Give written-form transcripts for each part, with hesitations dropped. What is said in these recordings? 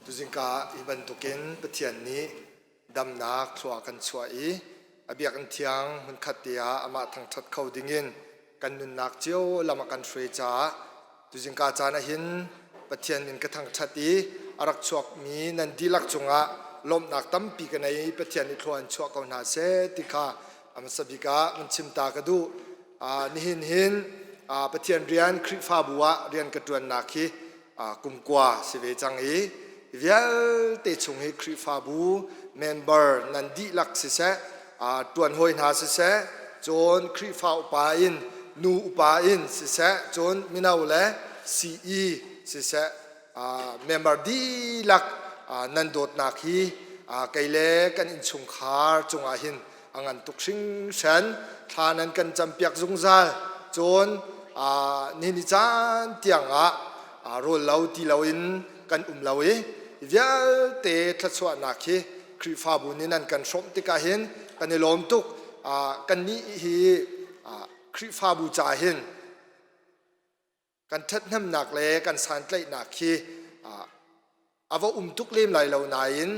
Tuzingka hi bantukin Pathian nih damnak thlua kan chuah i a biakinn thiang hmunkhat te ah amah thangṭhat kho dingin kan nunnak cio lam a kan hruai caah tuzingka caan ah hin Pathian min ka thangṭhat i a rak chuakmi nan dihlak cungah lawmhnak tampi ka nei i Pathian nih thlua in chuah ko hna seh ti kha a hmasa bik ah vun chim ta ka duh. Nihin hin Pathian rian Khrihfabu ah rian ka ṭuannak hi kumkua si ve cang i vialte chung hi Khrihfabu member nan dihlak siseh, ṭuan hawi hna siseh, cun Khrihfa upa in nu upa in siseh, cun mino le CE siseh, member dihlak nan dawtnak hi kei le kan innchungkhar cungah hin a ngan tuk hringhran. Thla nan kan campiak zungzal. Cun ni ni caan tiangah rawl lo ti loin kan um lo i vialte thluachuahnak hi Khrihfabu nih nan kan hrawmh tikah hin kan i lawm tuk. Kannih hi Khrihfabu ca hin kan ṭhathnemnak le kan santlaihnak khi a va um tuk lem lai lo nain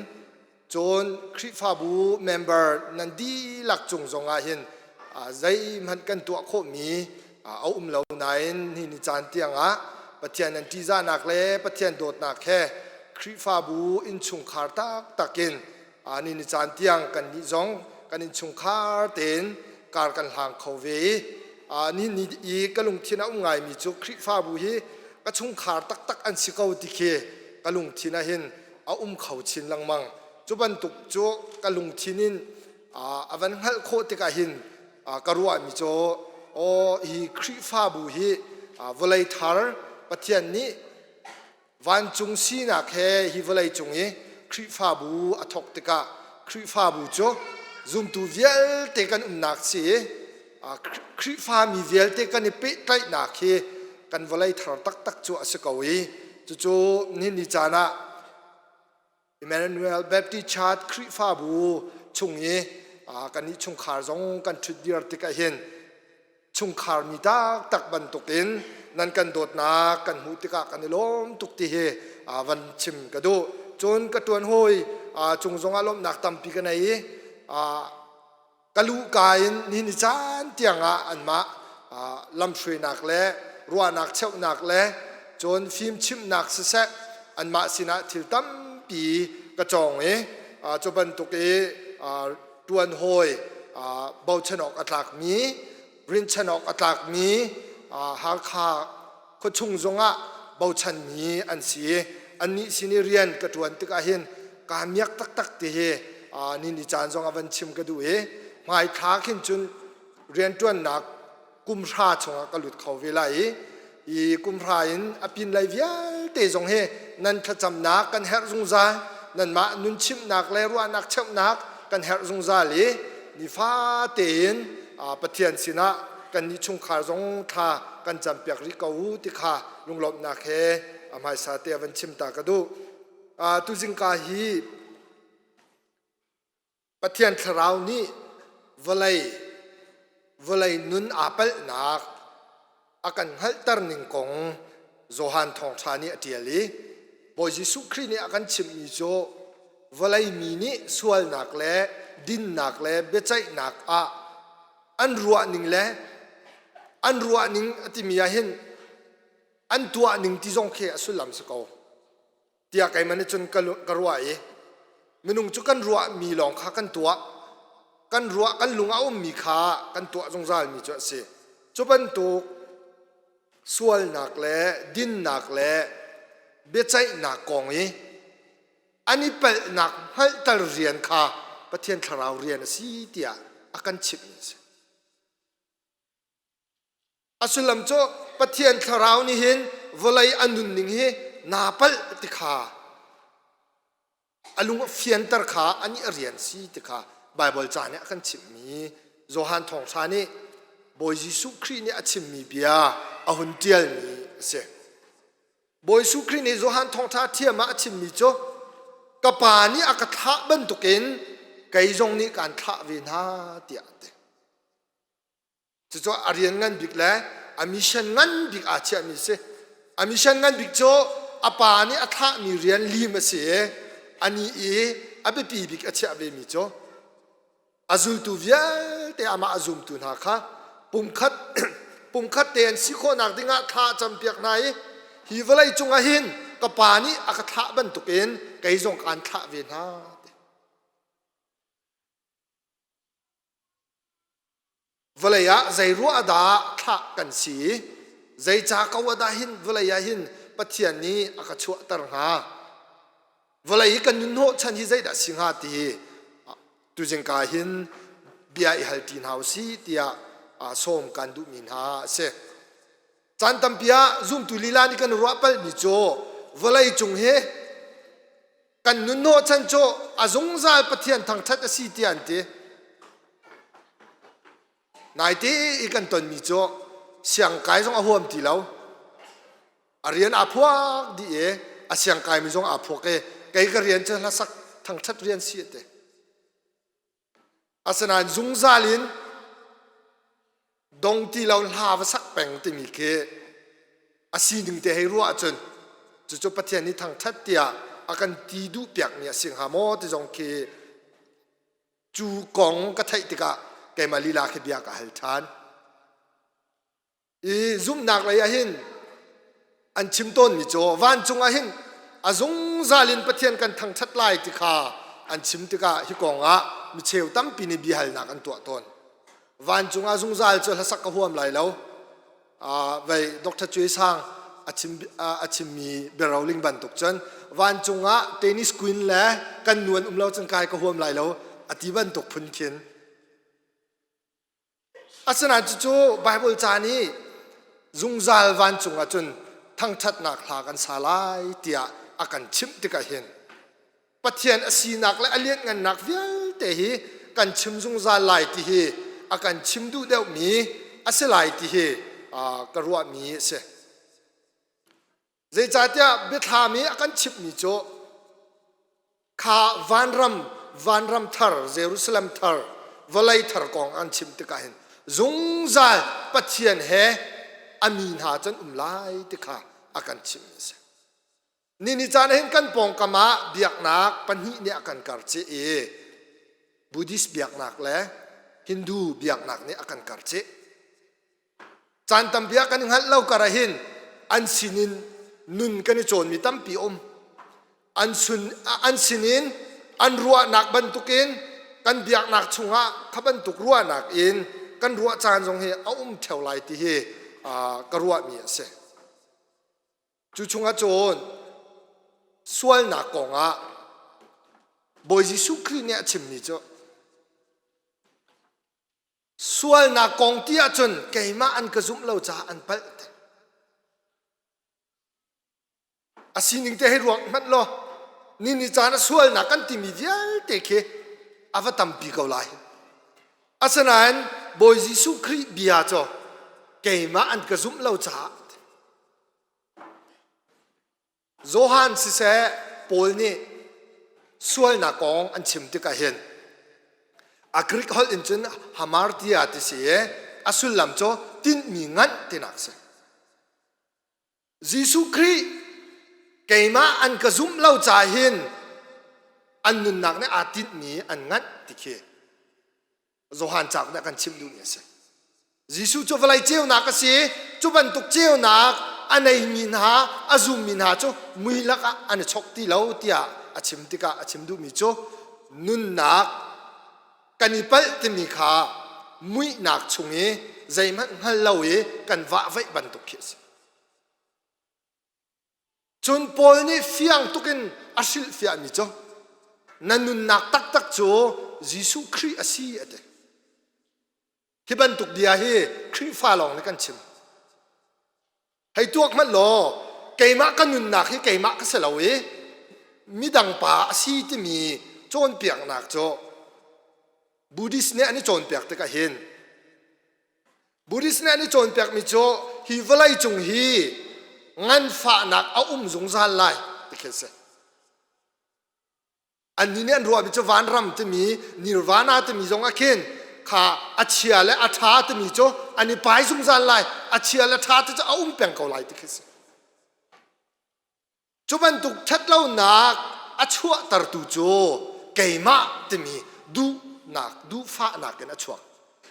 cun Khrihfabu member nan dihlak cung zongah hin zeihmanh kan tuah khawhmi a um lo nain hi ni caan tiangah Pathian nan ṭihzahnak le Pathian dawtnak he Khrihfabu innchungkhar taktak in ni ni caan tiang kan nih zong kan innchungkhar tein kar kan hlang kho ve i ni ni i ka lungthin a um ngaimi cu Khrihfabu hi ka chungkhar taktak an si ko ti khi ka lungthin ah hin a um kho chin lengmang. Cu bantuk cu ka lungthin in a van hngalh khawh tikah hin ka ruahmi cu aw hi Khrihfabu hi vawlei thar Pathian nih Vancung sinak he hi vawlei cung i Khrihfabu a thawk tikah Khrihfabu cu zumtu vialte kan umnak si i Khrihfami vialte kan i pehtlaihnak hi kan vawlei thar taktak cu a si ko i cucu nihin ni caan ah Emmanuel Baptist Church Khrihfabu chung i kannih chungkhar zong kan ṭhutdir tikah hin chungkhar mi taktak bantukin nan kan dawtnak kan hmuh tikah kan i lawm tuk ti hi van chim ka duh. Cun ka ṭuan hawi cung zongah lawmhnak tampi ka nei i ka luhka in ni ni caan tiangah anmah lamhruainak le ruahnak cheuhnak le cun fim chimhnak siseh anmah sinah thil tampi ka cawng i cu bantuk i ṭuan hawi bochan awk a tlakmi rinchan awk a tlakmi Hakha khuachung zongah bochanmi an si i annih sin i rian ka ṭuan tikah hin kaa miak taktak ti hi ni ni caan zongah van chim ka duh i hmaithla khin cun rianṭuannak kum hra chungah ka lut kho ve lai i i kum hra in a pinlei vialte zong hi nan thlacamnak kan herh zungzal, nanmah nun chimhnak le ruahnak cheuhnak kan herh zungzal i nifa tein Pathian sinah kannih chungkhar zong thla kan campiak rih ko u ti kha lunglawmhnak he a hmaisa te a van chim ta ka duh. Tuzingka hi Pathian thlarau nih vawlei vawlei nun aa palhnak a kan hngalhter ning kong Johan Thawngṭha nih a ṭial i Bawi Jesuh Khrih nih a kan chimhmi cu vawlei mi nih sualnak le dinnak le biaceihnak ah an ruahning le an ruahning a timi ah hin an tuahning ti zong khi a sullam si ko. Tiah keimah nih cun ka ruah i minung cu kan ruahmi lawng kha kan tuah, kan ruah, kan lung a ummi kha kan tuah zungzalmi cu a si. Cu bantuk sualnak le dinnak le biaceihnak kong i an i palhnak hngalhter rian kha Pathian thlarau rian a si tiah a kan chimhmi a si. A sullam cu Pathian thlarau nih hin vawlei a nunning hi naa palh ti kha a lung a fianter kha anih a rian si ti kha Baibal ca nih a kan chimhmi Johan Thawngṭha nih Bawi Jesuh Khrih nih a chimmi bia a hun ṭialmi a si. Bawi Jesuh Khrih nih Johan Thawngṭha ṭhiam ah a chimmi cu ka Pa nih a ka thlah bantukin kei zong nih kaan thlah ve hna tiah a ti. Cucu a rian ngan bik le a mission ngan bik aa chiahmi si. A mission ngan bik cu a pa nih a thlahmi rian lim a si i anih i a biapi bik a chiah vemi cu a zultu vialte amah a zumtu hna kha pumkhat pumkhat te an si khawhnak dingah thla a campiak hna i hi vawlei cungah hin ka pa nih a ka thlah bantukin kei zong kaan thlah ve hna. Vawlei ah zei ruah dah thlah kan si i zeica ko ah dah hin vawlei ah hin Pathian nih a ka chuahter hnga? Vawlei hi kan nun hnawhchan hi zeidah si hnga ti hi tuzingka hin bia i hal ṭi hna u sih tiah sawm kan duhmi hna a si. Caan tampi ah zumtu lila nih kan ruah palhmi cu vawlei cung hi kan nun hnawhchan cu a zungzal Pathian thangṭhat a si tiah an ti. Naite i kan tonmi cu siangkai zong a huam ti lo. A rian aa phuak dih i a siangkaimi zong aa phuak i kei ka rian cu hlasak thangṭhat rian si a ti. Asinain zungzal in dong ti lo hla va sak peng timi khi a sining te hei ruah ahcun cucu Pathian nih thangṭhat tiah a kan ti duh piakmi a si hnga maw ti zong khi cu kong ka theih tikah keimah lila khi bia ka hal ṭhan. I zumhnak lei ah hin an chim tawnmi cu vancung ah hin a zungzal in Pathian kan thangṭhat lai ti kha an chim tikah hi kong ah micheu tampi nih biahalnak an tuah tawn. Vancung ah zungzal cu hlasak ka huam lai lo. Vei Dr. Cue Sang a chim a chimmi biaroling bantuk cun vancung ah tennis queen le kan nu an um lo cun kai ka huam lai lo a ti bantuk phun khin Asinain cucu Baibal ca nih zungzal vancung ah cun thangṭhatnak hla kan sa lai tiah a kan chimh tikah hin Pathian a sinak le a lianhngannak vialte hi kan chim zungzal lai ti hi a kan chim duh deuhmi a si lai ti hi ka ruahmi a si. Zeicahtiah biathlam i a kan chimhmi cu kha vanram, vanram thar, Jerusalem thar, vawlei thar kong an chim tikah hin zungzal Pathian he a mi hna cu an um lai ti kha a kan chimhmi a si. Ni ni caan hin kan pawngkam ah biaknak pahnih nih a kan karcih i Buddhist biaknak le Hindu biaknak nih a kan karcih. Caan tampi ah kan hngalh lo kar ah hin an sinin nun kan i cawnmi tampi um. An, sun, an sinin an ruahnak bantukin kan biaknak chungah kha bantuk ruahnak in kan ruah caan zong hi a um ṭheo lai ti hi ka ruahmi a si. Cu chungah cun sualnak kongah Bawi Jesuh Khrih nih a chimmi cu Sualnak kong ti ahcun keimah an ka zumh lo caah an palh te. A sining te hei ruak hmanh law ni ni caan a sualnak kan timi vialte khi a va tampi ko lai. Asinain Bawi Jesuh Khrih bia cu keimah an ka zumh lo caah Johan siseh Paul nih sualnak kong an chim tikah hin a Greek holh in cun hamartia ti si i a sullam cu tinhmi nganh tinak si. Jesuh Khrih keimah an ka zumh lo ca hin an nunnak nih aa tinhmi an nganh ti khi Johan cauk nih a kan chimh duhmi a si. Jesuh cu vawlei ceunak a si. Cu bantuk ceunak a neimi hna, a zummi hna cu mui lakah an i chok ti lo tiah a chim tikah a chim duhmi cu nunnak kan i palh timi kha muihnak chung i zeihmanh hngal lo i kan vahvaih bantuk khi a si. Cun Paul nih fiang tuk in a hrilhfiahmi cu na nunnak taktak cu Jesuh Khrih a si a ti. Hi bantuk bia hi Khrihfa lawng nih kan chim. Hei tuak hmanh law keimah ka nunnak hi keimah ka si lo i midang pa a si timi cawnpiaknak cu Buddhist nih an i cawnpiak tikah hin Buddhist nih an i cawnpiakmi cu hi vawlei cung hi nganfahnak a um zungzal lai ti khi a si. Annih nih an ruahmi cu vanram timi nirvana timi zong ah khin kha a chia le a ṭha timi cu an i pai zungzal lai a chia le ṭha ti cu a um peng ko lai ti khi a si. Cu bantuk ṭhatlonak a chuahtertu cu keimah timi duhnak, duhfahnak in a chuak.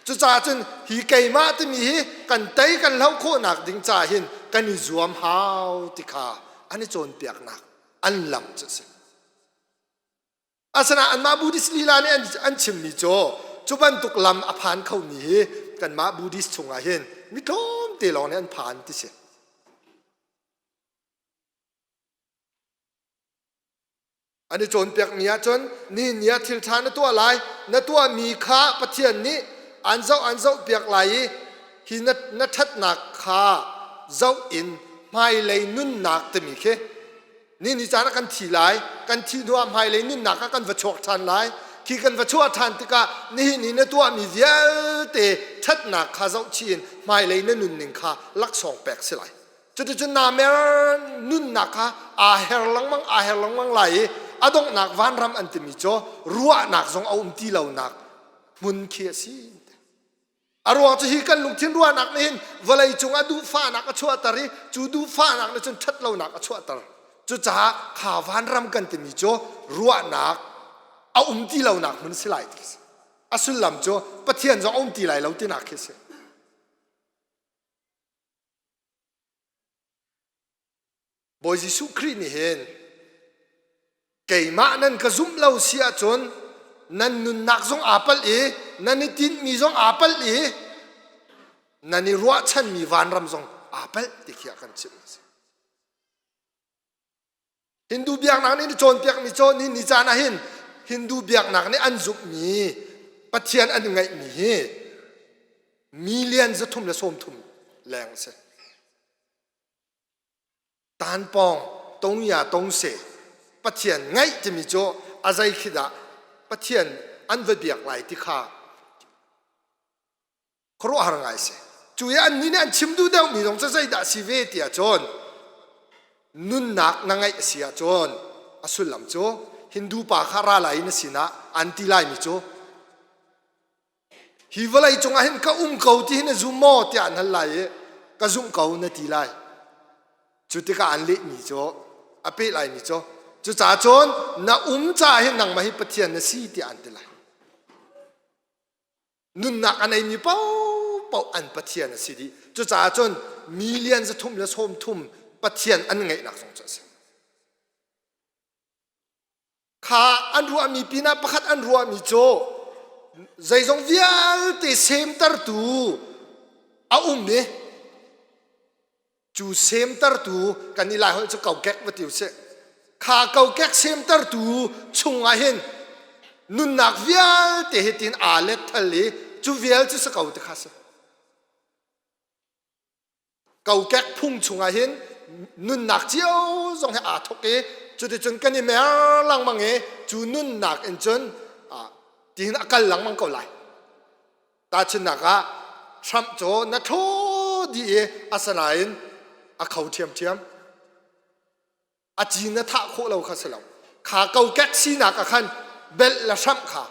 Cucaah cun hi keimah timi hi kan tei kan hloh khawhnak ding ca hin kan i zuam hau ti kha an i cawnpiaknak an lam cu a si. Asinain anmah Buddhist lila nih an chimmi cu cu bantuk lam a phan khomi hi kanmah Buddhist chungah hin mi tlawmte lawng nih an phan ti si. An i cawnpiakmi ahcun ni ni ah thil ṭha na tuah lai, na tuahmi kha Pathian nih an zoh an zohpiak lai i hi na, na ṭhatnak kha zoh in hmailei nunnak timi khi ni ni caan ah kan thi lai, kan thih hnuah hmailei nunnak ah kan va chuak ṭhan lai. Khi kan va chuah ṭhan tikah nihin i na tuahmi vialte ṭhatnak kha zohchih in hmailei na nunning kha laksawng pek si lai. Cuticun naa mer nunnak kha aa her lengmang aa her lengmang lai i a donghnak vanram an timi cu ruahnak zong a um ti lonak hmun khi a si. A ruang cu hi kan lungthin ruahnak nih hin vawlei cungah duhfahnak a chuahter i cu duhfahnak nih cun ṭhatlonak a chuahter. Cucaah kha vanram kan timi cu ruahnak a um ti lonak hmun si lai ti a si. A sullam cu Pathian zong a um ti lai lo tinak khi a si. Bawi Jesuh Khrih nih hin keimah nan ka zumh lo si ahcun nan nunnak zong aa palh i nan i tinhmi zong aa palh i nan i ruahchanmi vanram zong aa palh ti khi a kan chimh a si. Hindu biaknak nih cawnpiakmi cu ni ni caan ah hin Hindu biaknak nih an zumhmi Pathian an ngeihmi hi million 330 leng a si. Tanpawng tongya tongse Pathian ngaih timi cu a zei khi dah Pathian an va biak lai ti kha khuaruahhar ngai si. Cu i annih nih an chim duh deuhmi zong cu zeidah a si ve ti ahcun nunnak na ngeih a si ahcun a sullam cu Hindu pa kha ra lai na sinah an ti laimi cu hi vawlei cungah hin ka um ko ti hi na zum maw tiah an hal lai i ka zumh ko na ti lai. Cu tikah an lehmi cu a peh laimi cu cucaah cun na um caah hin nangmah hi Pathian na si tiah an ti lai. Nunnak a neimi paohpaoh an Pathian a si dih. Cucaah cun million 330 Pathian an ngeihnak zong cu a si. Kha an ruahmi pinah pakhat an ruahmi cu zeizong vialte semtertu a um i Cu semtertu kan i lai holh cu kokek va ti usih. Kha kokek semtertu chungah hin nunnak vialte hi tin aa let thal i cu vial cu si ko ti kha si. Kokek phung chungah hin nunnak cio zong hi aa thok i cuticun kan i mer lengmang i cu nunnak in cun tihin a kal lengmang ko lai. Tahchunhnak ah Trump cu na thaw dih i asinain a kho ṭhiamṭhiam. A cin na thah khawh lo kha si lo. Kha kokek sinak ah khan belh le hramh kha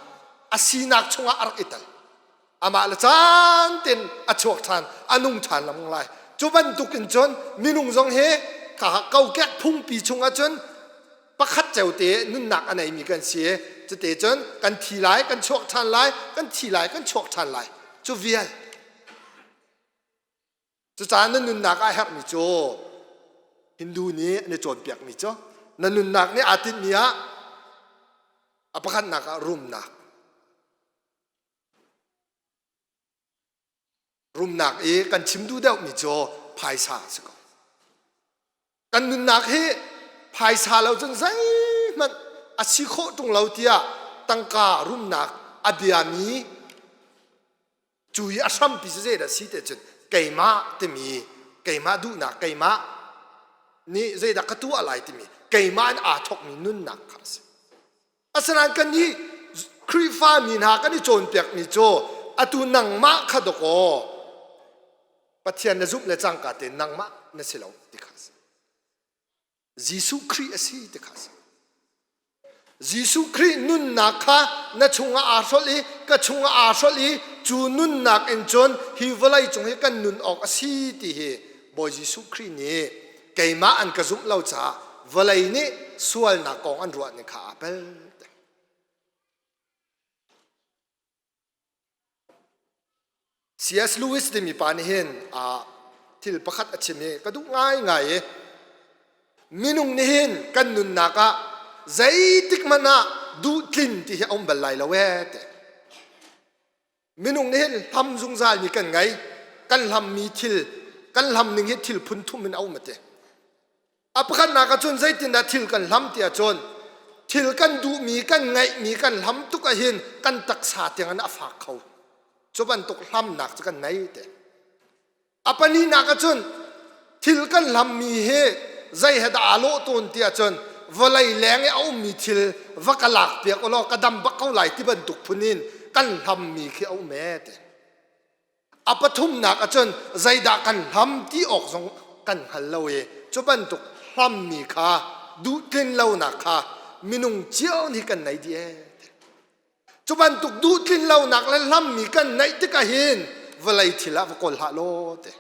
a sinak chungah a rak i tel. Amah le caan ten a chuak ṭhan, a nung ṭhan lengmang lai. Cu bantuk in cun minung zong hi kha kokek phungpi chungah cun pakhat ceote nunnak a neimi kan si cute cun kan thi lai kan chuak ṭhan lai kan thi lai kan chuak ṭhan lai cu vial cucaah na nunnak ah herhmi cu Hindu nih an i cawnpiakmi cu na nunnak nih aa tinhmi ah a pakhatnak ah rumnak Rumnak i kan chim duh deuhmi cu phaisa a si ko. Kan nunnak hi phaisa lo cun zeihmanh a si khawh ṭung lo tiah tangka rumnak a biami cu i a hrampi cu zeidah si te cun keimah timi keimah duhnak keimah nih zeidah ka tuah lai timi keimah in aa thawkmi nunnak kha a si. Asinain kannih Khrihfa mi hna kan i cawnpiakmi cu atu nangmah kha dawkaw Pathian na zumh le cangka tein nangmah na si lo ti kha a si. Jesuh Khrih a si ti kha a si. Jesuh Khrih nunnak kha na chungah aa hrolh i ka chungah aa hrolh i cu nunnak in cun hi vawlei cung hi kan nun awk a si ti hi Bawi Jesuh Khrih nih keimah an ka zumh lo caah vawlei nih sualnak kong an ruah ning kha aa pel. C.S. Lewis timi pa nih hin thil pakhat a chim i ka duh ngaingai i minung nih hin kan nunnak ah zeitik hmanh ah duhtlin ti hi a um bal lai lo ee ti. Minung nih hin hlam zungzal mi kan ngei. Kan hlammi thil kan hlam ning hi thil phun thum in a um a ti. A pakhatnak ah cun zeitindah thil kan hlam ti ahcun thil kan duhmi kan ngaihmi kan hlam tuk ahhin kan taksa tiangin a fak kho. Cu bantuk hlamnak cu kan nei te. A pahnihnak ahcun thil kan hlammi hi zei he dah aa lawh tawn ti ahcun vawlei leng i a ummi thil va ka lak piak ulaw ka dam bak ko lai ti bantuk phun in kan hlammi khi a um ee ti. A pathumnak ahcun zeidah kan hlam ti awk zong kan hngal lo i cu bantuk hlammi kha duhtlin lonak kha minung cio nih kan nei dih ee. Cu bantuk duhtlin lonak le hlammi kan neih tikah hin vawlei thil ah va kawl hlah law te.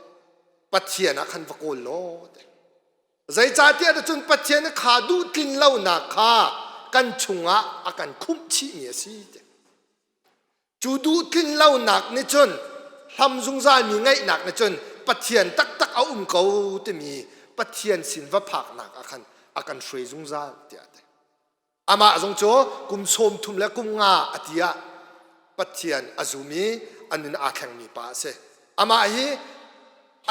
Pathian ah khan va kawl law te. Zeicahtiah cun Pathian kha duhtlin lonak kha kan chungah a kan khumh chihmi a si te. Cu duhtlin lonak nih cun hlam zungzalmi ngaihnak nih cun Pathian taktak a um ko timi Pathian sin va phaknak ah khan a kan hruai zungzal tiah a ti. Amah zong cu kum sawm thum le kum nga a ti ah Pathian a zum i a nun aa thlengmi pa a si. Amah hi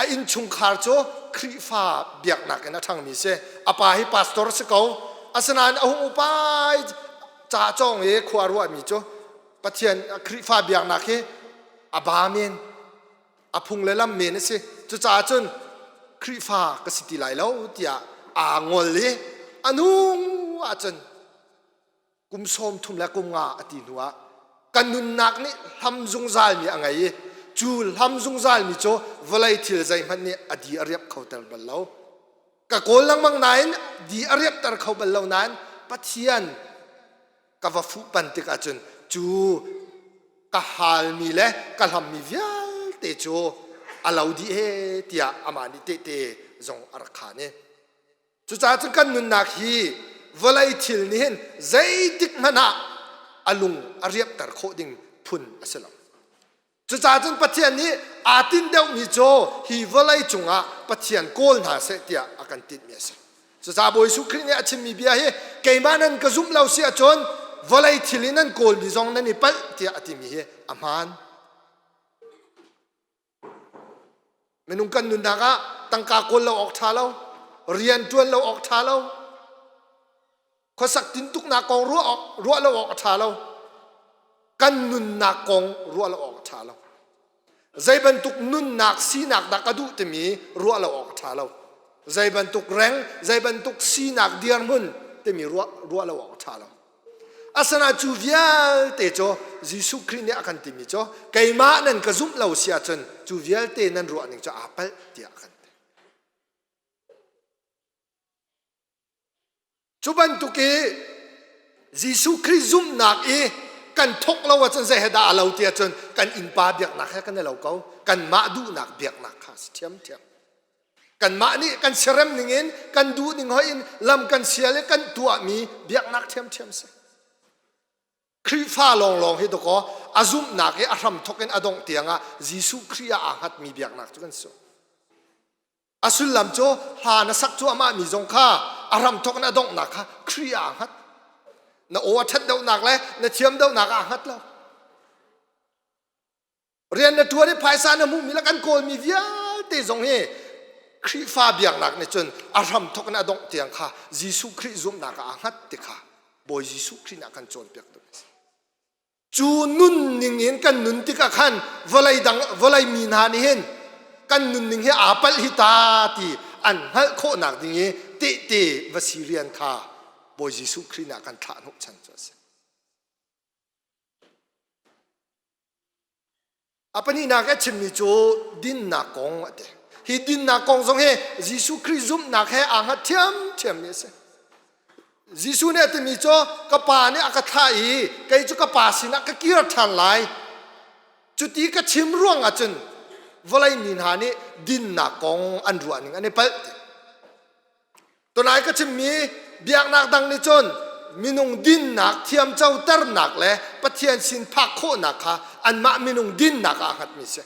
a innchungkhar cu Khrihfa biaknak in a ṭhangmi si. A pa hi pastor si ko. Asinain a hung upa i ca cawng i khua ruahmi cu Pathian Khrihfa biaknak hi a ba men, a phung le lam men a si. Cucaah cun Khrihfa ka si ti lai lo tiah aa ngol i a nung ahcun kum sawm thum le kum nga a ti hnuah ka nunnak nih hlam zungzalmi a ngei i cu hlam zungzalmi cu vawlei thil zeihmanh nih a di a riap kho ter bal lo. Ka kawl lengmang nain di a riapter kho bal lo nain Pathian ka va fuh pan tik ahcun cu ka halmi le ka hlammi vialte cu a lo dih he tiah amah nih tehte zong a rak khaan i cucaah cun kan nunnak hi vawlei thil nih hin zeitik hmanh ah a lung a riapter khawh ding phun a si lo. Cucaah cun Pathian nih aa tinh deuhmi cu hi vawlei cungah Pathian kawl hna seh tiah a kan tinhmi a si. Cucaah Bawi Jesuh Khrih nih a chimmi bia hi keimah nan ka zumh lo si ahcun vawlei thil in nan kawlmi zong nan i palh tiah a timi hi a hmaan. Minung kan nunnak ah tangka kawl lo awk ṭha lo, rian ṭuan lo awk ṭha lo, khuasak tintuknak kong ruah awk ruah lo awk a ṭha lo kan nunnak kong ruah lo awk a ṭha lo zei bantuk nunnak sinak dah ka duh timi ruah lo awk a ṭha lo zei bantuk reng zei bantuk sinak dirhmun timi ruah ruah lo awk a ṭha lo asana cu vialte cu Jesuh Khrih nih a kan timi cu keimah nan ka zumh lo si ahcun cu vialte nan ruah ning cu aa palh tiah a kan ti Cu bantuk i Jesuh Khrih zumhnak i kan thawk lo ahcun zei he dah a lo ti ahcun kan innpa biaknak he kan i lo ko. Kanmah duhnak biaknak kha a si ṭhiamṭhiam. Kanmah nih kan siarem ningin kan duh ning hoih in lam kan sial i kan tuahmi biaknak ṭhiamṭhiam si. Khrihfa lawnglawng hi dakaw a zumhnak i a hramthawk in a dongh tiangah Jesuh Khrih ah aa hngatmi biaknak cu kan si. A sullam cu hla na sak cuahmah mi zong kha a hramthawk in a donghnak kha Khrih ah aa hngat. Na aw a ṭhat deuhnak le na thiam deuhnak ah aa hngat lo. Rian na ṭuan i phaisa na hmuhmi le kan kawlmi vialte zong hi Khrihfa biaknak nih cun a hramthawk in a dongh tiang kha Jesuh Khrih zumhnak ah aa hngat ti kha Bawi Jesuh Khrih nih a kan cawnpiak tu a si. Cu nunning in kan nun tikah khan vawlei dang vawlei mi hna nih hin kan nunning hi aa palh hi ta ti an hngalh khawhnak ding i tehte va si rian kha Bawi Jesuh Khrih nih a kan thlah hnawhchan cu a si. A pahnihnak a chimmi cu dinnak kong a ti. Hi dinnak kong zong hi Jesuh Khrih zumhnak he aa hngat ṭhiamṭhiammi a si. Jesuh nih a timi cu ka pa nih a ka thlah i kei cu ka pa sinah ka kir ṭhan lai. Cuti ka chim ruang ahcun vawlei mi hna nih dinnak kong an ruah ning an i palh ti. Tunai ka chimmi biaknak dang nih cun minung dinnak thiamcoternak le Pathian sin phak khawhnak kha anmah minung dinnak ah hngatmi si.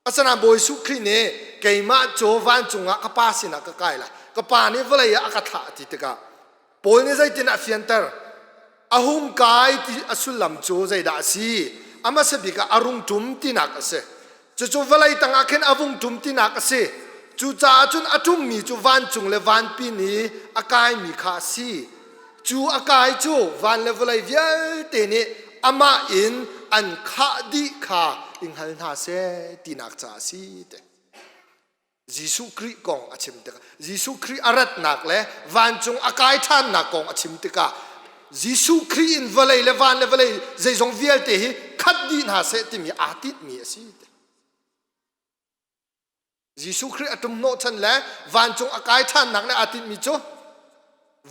Asinain Bawi Jesuh Khrih nih keimah cu vancung ah ka Pa sinah ka kai lai. Ka Pa nih vawlei ah a ka thlah ti tikah Paul nih zeitin a fianter? A hung kai ti a sullam cu zeidah a si? A hmasa bik ah a rung ṭum tinak a si. Cucu vawlei tangah khin a vung ṭum tinak a si. Cucaah cun a ṭummi cu vancung le vanpi nih a kaimi kha a si. Cu a kai cu van le vawlei vialte nih amah in an khah dih kha i hngal hna seh tinak caah a si ti. Jesuh Khrih kong a chim tikah Jesuh Khrih a ratnak le vancung a kai ṭhannak kong a chim tikah Jesuh Khrih in vawlei le van le vawlei zeizong vialte hi khat dih hna seh timi aa tinhmi a si. Jesuh Khrih a ṭum hnawhchan le vancung a kai ṭhannak le aa tinhmi cu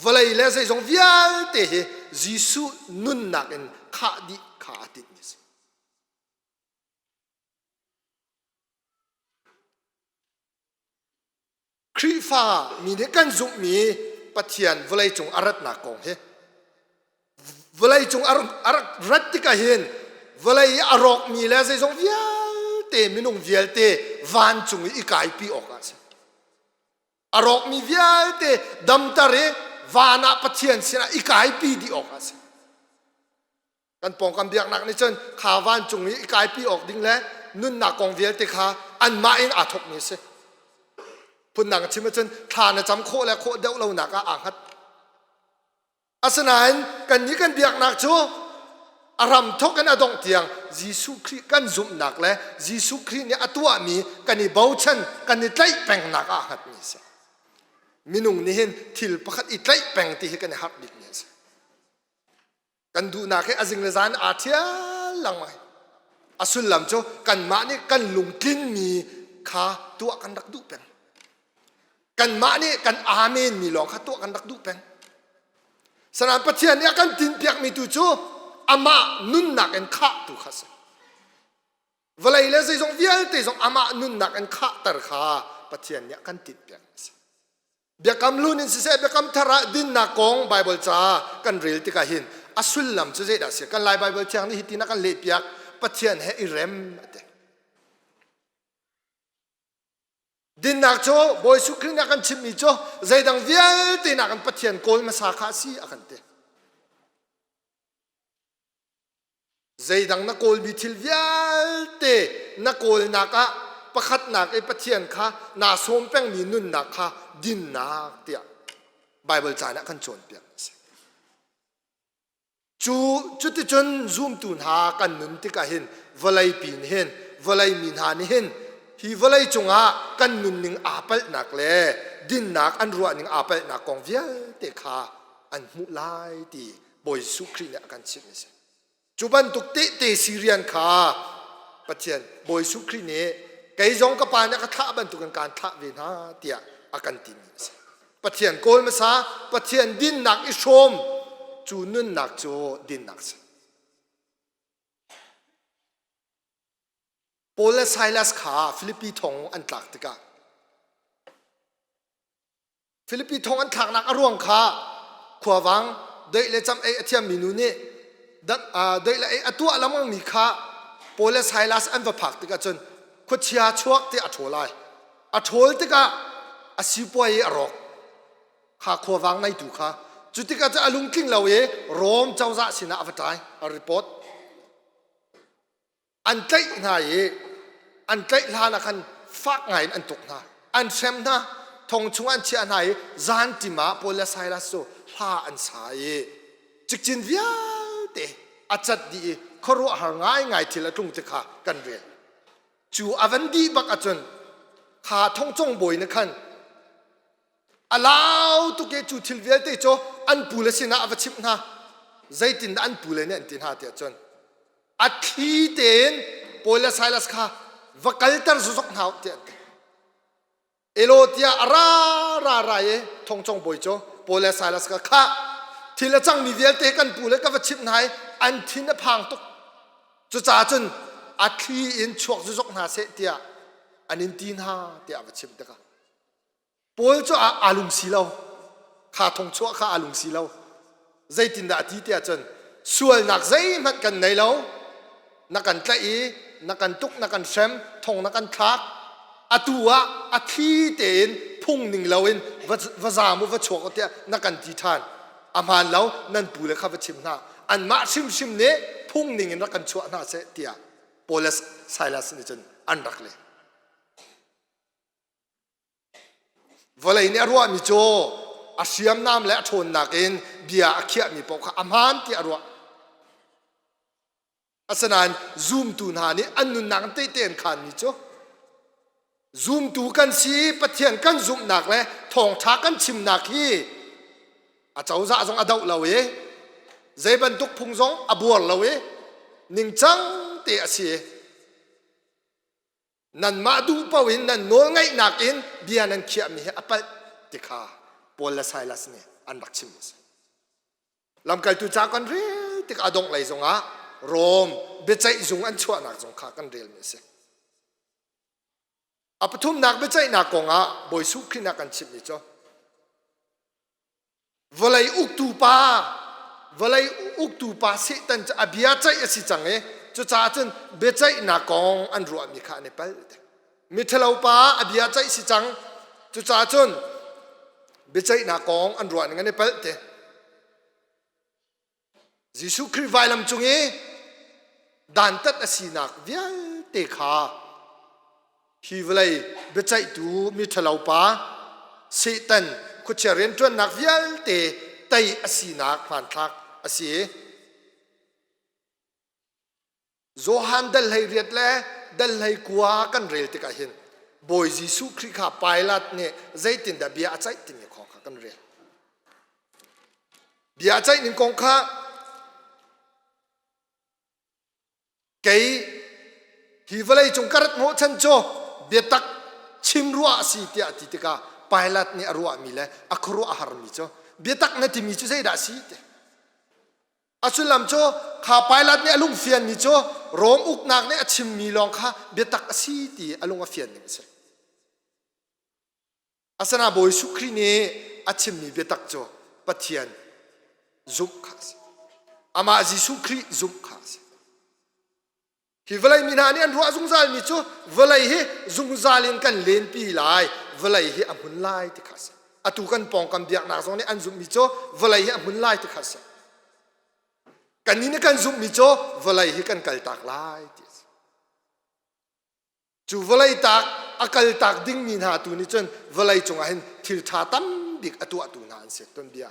vawlei le zeizong vialte hi Jesuh nunnak in khah dih kha aa tinhmi a si. Khrihfa mi nih kan zumhmi Pathian vawleicung a ratnak kong hi vawleicung a rak rat tikah hin vawlei i a rawkmi le zeizong vialte minung vialte vancung i i kaipi awkah a si. A rawkmi vialte damter i van ah Pathian sinah i kaipi dih awkah a si. Kan pawngkam biaknak nih cun kha vancung i i kaipi awk ding le nunnak kong vialte kha anmah in aa thawkmi a si. Phundang chim ahcun thla na cam khawh le khawh deuh lonak ah aa hngat. Asinain kannih kan biaknak cu a ram thawk in a dongh tiang Jesuh Khrih kan zumhnak le Jesuh Khrih nih a tuahmi kan i bochan kan i tlaih pengnak ah aa hngatmi a si. Minung nih hin thil pakhat i tlaih peng ti hi kan i harh bikmi a si. Kan duhnak hi a zing le zan aa ṭhial lengmang. A sullam cu kanmah nih kan lungtlinmi kha tuah kan rak duh peng. Kanmah nih kan amen mi lawng kha tuah kan rak duh peng. Sanan Pathian nih a kan tinhpiakmi tu cu amah nunnak in khah tu kha a si. Vawlei le zeizong vialte zong amah nunnak in khahter kha Pathian nih a kan tinhpiak a si. Biakam hlun in siseh biakam thar ah dinnak kong Bible ca kan rel tikah hin a sullam cu zeidah a si? Kan Lai Bible thiang nih hitin a kan lehpiak Pathian he i rem a ti. Dinnak cu Bawi Jesuh Khrih nih a kan chimhmi cu zeidang vialte nakin Pathian kawl hmasa kha a si a kan ti. Zeidang na kawlmi thil vialte na kawlnak ah pakhatnak i Pathian kha naa sawm pengmi nunnak kha dinnak tiah Baibal caan ah kan cawnpiak a si. Cu cuticun zumtu hna kan nun tikah hin vawlei pi nih hin vawlei mi hna nih hin hi vawlei cungah kan nunning aa palhnak le dinnak an ruahning aa palhnak kong vialte kha an hmuh lai ti Bawi Jesuh Khrih nih a kan chimh a si. Cu bantuk tehte si rian kha Pathian Bawi Jesuh Khrih nih kei zong ka pa nih a ka thlah bantukin kaan thlah ve hna tiah a kan timi a si. Pathian kawl hmasa, Pathian dinnak i hrawm cu nunnak cu dinnak a si. Paul le Silas kha Filipi thong an tlak tikah Filipi thong an thlaknak a ruang kha khuavang doih le cam ei a thiammi nu nih doih le ei a tuah lengmangmi kha Paul le Silas an va phak tikah cun khuachia chuak ti a ṭhawl ai. A ṭhawl tikah a sipuai i a rawk. Kha khuavang ngeitu kha cu tikah cun a lungtling lo i Rom cozah sinah a va ṭai, a report. An tlaih hna i an tlaih hlan ah khan fak ngai in an tuk hna. An hrem hna. Thong chung an chiah hna i zanṭim ah Paul le Silas cu hla an sa i cikcin vialte a cat dih i khuaruahhar ngaingai thil a tlung ti kha kan rel. Cu a van dih bak ahcun kha thongcong bawi nih khan a lau tuk i cu thil vialte cu an pule sinah a va chimh hna. Zeitindah an pule nih an ti hna tiah cun a thli tein Paul le Silas kha va kalter zokzok hna u tiah an ti. Elo tiah a ra ra ra i thongcong bawi cu Paul le Silas kha khah thil a cangmi vialte kan pu le ka va chimh hna i an thin a phang tuk. Cucaah cun a thli in chuak zokzok hna seh tiah an in ti hna tiah a va chimh tikah Paul cu aa lungsi lo. Kha thong chuah kha aa lungsi lo. Zeitindah a ti tiah cun sualnak zeihmanh kan nei lo. Na kan tlaih i na kan tuk, na kan hrem, thong na kan thlak. Atu ah a thli tein phung ning loin va zaam u, va chuak u tiah na kan ti ṭhan. A hmaan lo, nan pu le kha va chim hna. Anmah hrimhrim nih phung ning in rak kan chuah hna seh tiah Paul le Silas nih cun an rak leh. Vawlei nih a ruahmi cu a hriamnam le a ṭhawnnak in bia a khiahmi paoh kha a hmaan tiah a ruah. Asinain zumtu hna nih an nunnak in tehte an khaanmi cu zumtu kan si i Pathian kan zumhnak le thawngṭha kan chimnak hi a cozah zong a doh lo i zei bantuk phung zong a buar lo i ningcang te a si. Nanmah duh paoh in nan nawlngaihnak in bia nan khiahmi hi a palh ti kha Paul le Silas nih an rak chim a si. Lamkaltu ca kan rel tik a dongh lei zongah Rom biaceih zung an chuahnak zong kha kan relmi a si. A pathumnak biaceihnak kongah Bawi Jesuh Khrih nih a kan chimhmi cu Vawlei uktu pa vawlei uktu pa Satan cu a bia ceih a si cang i cucaah cun biaceihnak kong an ruahmi kha an i palh. Miṭhalo pa a bia ceih si cang cucaah cun biaceihnak kong an ruah ning an i palh te. Jesuh Khrih vailam cung i dantat a sinak vialte kha hi vawlei biaceihtu miṭhalo pa Satan khuachia rianṭuannak vialte tei a sinak hmanthlak a si. Johan dal 18 le dal 19 kan rel tikah hin Bawi Jesuh Khrih kha Pilat nih zeitindah bia a ceih timi kong kha kan rel. Bia a ceih ning kong kha kei hi vawlei cung ka rat hnawhchan cu biatak chim ruah a si tiah a ti tikah Pilat nih a ruahmi le a khuaruah a harmi cu biatak na timi cu zeidah a si ti. A sullam cu kha Pilat nih a lung fianmi cu Rom uknak nih a chimmi lawng kha biatak a si ti a lung a fian ning a si. Asana Bawi Jesuh Khrih nih a chimmi biatak cu Pathian zumh kha a si. Amah Jesuh Khrih zumh kha a si. Hi vawlei mi hna nih an ruah zungzalmi cu vawlei hi zungzal in kan lenpi lai, vawlei hi a hmun lai ti kha a si. Atu kan pawngkam biaknak zong nih an zumhmi cu vawlei hi a hmun lai ti kha a si. Kannih nih kan zumhmi cu vawlei hi kan kaltak lai ti a si. Cu vawlei tak a kaltak dingmi hna tu nih cun vawlei cungah hin thil ṭha tam bik a tuahtu hna an si tuanbia.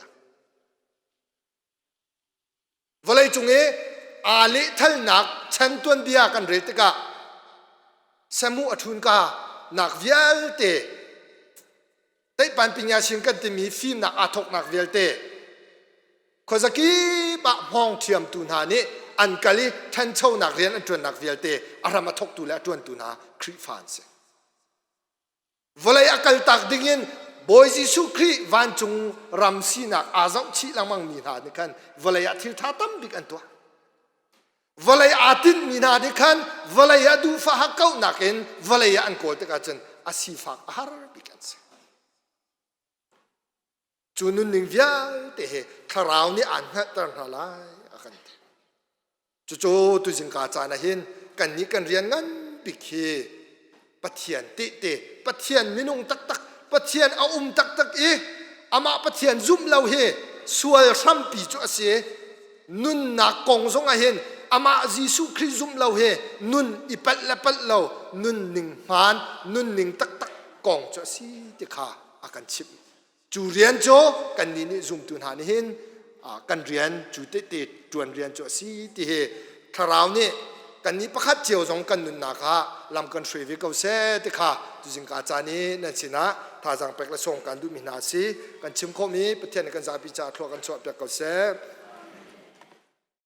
Vawleicung i aa lehthalnak chan tuanbia kan rel tikah samuh a ṭhunka nak vialte Teihpan Pinyasin kan timi fimnak aa thawknak vialte khuazakip ah hmawng ṭhiamtu hna nih an kal i ṭhanchonak rian an ṭuannak vialte a hram a thawktu le a ṭuantu hna Khrihfa an si. Vawlei a kaltak dingin Bawi Jesuh Khrih vancung ram sinak aa zohchih lengmang mi hna nih khan vawlei ah thil ṭha tam bik an tuah. Vawlei aa tinhmi hna nih khan vawlei ah duhfah hakkauhnak in vawlei ah an kawl tikah cun a sifak a har bik an si. Cu nunning vialte hi thlarau nih aan hngalhter hna lai a kan ti. Cucu tuzingka caan ah hin kannih kan rian ngan bik hi Pathian tehte, Pathian minung taktak, Pathian a um taktak i amah Pathian zumh lo hi sual hrampi cu a si. Nunnak kong zong ah hin amah Jesuh Khrih zumh lo hi nun i palh le palh lo, nunning hmaan, nunning taktak kong cu a si ti kha a kan chimh. Cu rian cu kannih nih zumtu hna nih hin kan rian cu tehte ṭuan rian cu a si ti hi thlarau nih kannih pakhat cio zong kan nunnak ah lam kan hruai ve ko seh ti kha tuzingka caan i nan sinah thazaang pek le sawm kan duhmi hna a si. Kan chim khawhmi Pathian nih kan zapi caah thlua kan chuahpiak ko seh.